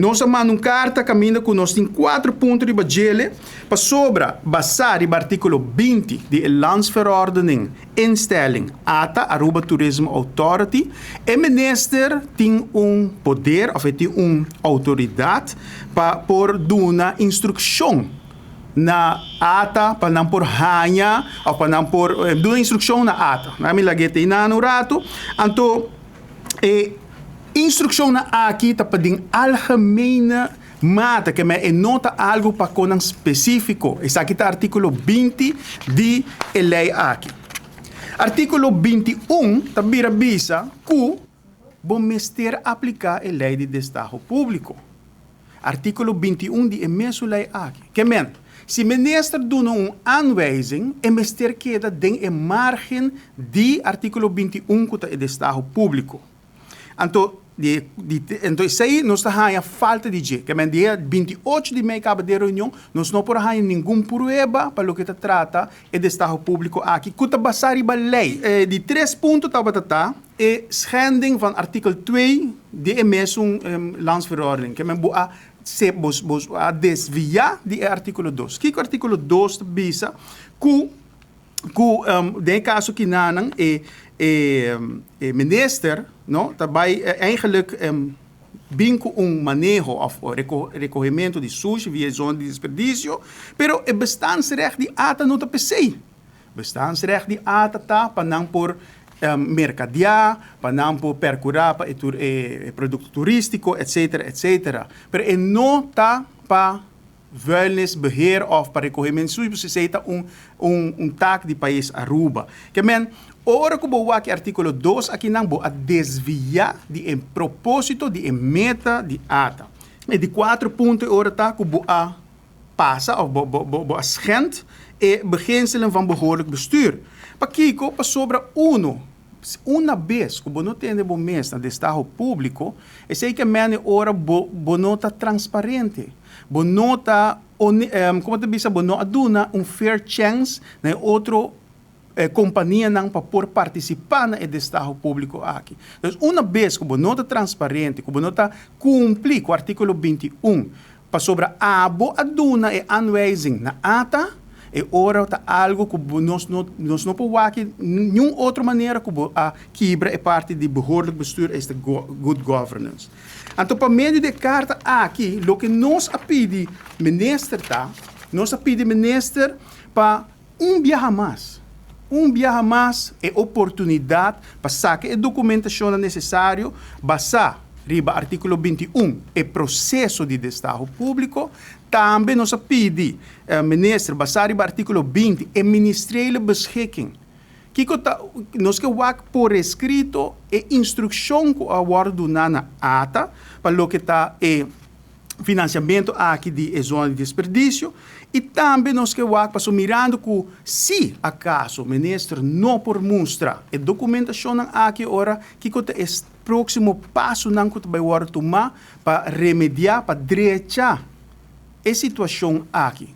Nos a manda un karta kaminda ku nos tin kuater punto riba djele pasobra basá riba artíkulo 20 di e Landsverordening Instelling ATA, Aruba Tourism Authority, e minister tin un poder òf e tin un outoridat pa por duna instrukshon na ATA pa nan por haña òf pa nan por duna instrukshon na ATA. Nan mi lag'é te einan un ratu. Anto e instrukshonnan aki ta pa den algemene mate, ke men e no ta algu pa konan spesífiko. Esaki ta artíkulo 20 di e lei aki. Artíkulo 21 ta bira bisa ku bo mester apliká e lei di destaho públiko. Artíkulo 21 di e mesun lei aki. Ke men, si minister duna un aanwijzing, e mester keda den e margen di artíkulo 21 ku ta e destaho públiko. Anto, anto esei nos ta haña falta di dje. Ke men dia 28 di mei kaba di reunion, nos no por haña ningun prueba pa loke ta trata e destaho públiko aki, ku ta basá riba lei. Di tres punto tabata ta e schending van artikel 2 di e mesun landsverordening. Ke men bo a se bo bo a desviá di e artíkulo 2. Kiko artíkulo 2 ta bisa? Ku den e kaso kinanan e minister, no, ta bai eigenlijk bin ku un maneho òf rekohementu di sushi via zona di desperdisio, pero e bestaansrecht di ATA no ta p'esei. Bestaansrecht di ATA ta pa nan por merkadeá, pa nan por perkurá pa e produkto turístiko, etc., etc. Pero e no ta pa vuilnisbeheer òf pa rekohementu sushi, pasobra esei ta un taak di pais Aruba. Ke men, ora ku bo wak e artíkulo 2 akinan, bo a desviá di e propósito, di e meta di ATA. E di kuater punto e ora ta ku bo a pasa òf bo a schend e beginselen van behoorlijk bestuur. Pakiko? Pasobra uno, una bes ku bo no tene bo mes na destaho públiko, esei ke men e ora bo no ta transparente. Bo no ta, kon ta bisa, bo no a duna un fair chance na otro kompanianan pa por partisipá na e destaho públiko aki. Dus una bes ku bo no ta transparente, ku bo no ta kumpli ku artíkulo 21, pasobra abo a duna e aanwijzing na ATA, e ora ta algu ku nos no por wak ningun otro manera ku bo a kibra e parti di behoorlijk bestuur, is de good governance. Anto, pa medio di e karta aki, loke nos a pidi minister ta, nos a pidi minister pa un biaha mas e oportunidat pa saka e dokumentashon nesesario, basá riba artíkulo 21, e proseso di destaho públiko. Tambe nos a pidi minister, basá riba artíkulo 20, e ministeriële beschikking. Kiko ta, nos ke wak por eskrito e instrukshon ku a wòrdu na ATA pa loke ta e finansiamentu aki di e zona di desperdisio, i tambe nos ke wak paso mirando ku si akaso minister no por mustra e dokumentashon aki, ora kiko ta e próksimo pasonan ku ta bai wòrdu tumá pa remediá, pa drecha e situashon aki.